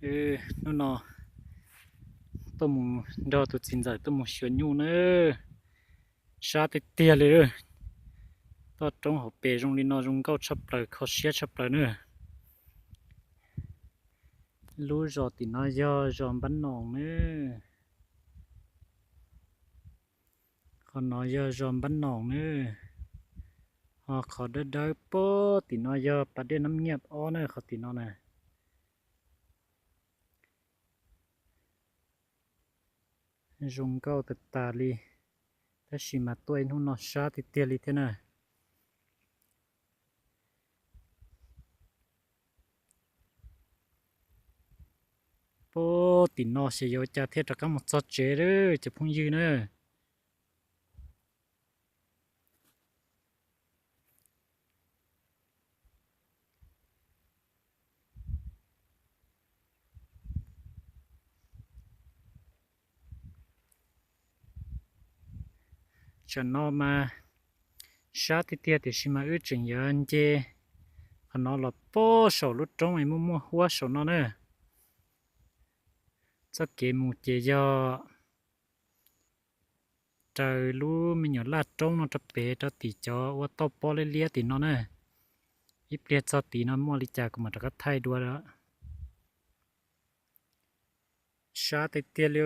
Hnub no tuaj mus nrog tus txiv ntxawm tuaj mus xyuas nyuj na. Sab tiag tiag li. Toj roob hauv pes zoo li no zoo nkauj tshaj plaws, kho siab tshaj plaws na. Lub zos tim no yog zos Npab Noos na. Qhov no yog zos Npab Noos na. Ho qhov dawb dawb pem tim no yog pas dej Nab Nyiaj ob na, qhov tim no na. Zoo nkauj tas tas li, tab sis mas tuaj ib hnub no sab tiag tiag li thiab na. Pem tim no xyov yuav ua cas thiaj rov qab mus txog tsev lawm cov phooj ywg na. Tsam no mas sab tiag tiag tiam sis mas wb tseem yuav nce qhov no los pem saum lub roob es muaj muaj huab saum no na. Txoj kev mus ces yog raws lub me nyuam laj roob no rau pem rau tim cov ua tauj pob liab liab tim no na. Ib pliag txog tim no muaj li cas kuv mam rov qab thaij dua lawm. Sab tiag tiag li.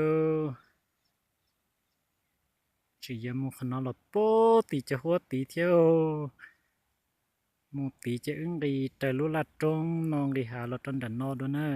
Tseem yuav mus qhov no los pem tim cov huab tid thiab. Mus tid ces wb nqis raws lub laj roob no nqis hav los rau nram no dua na.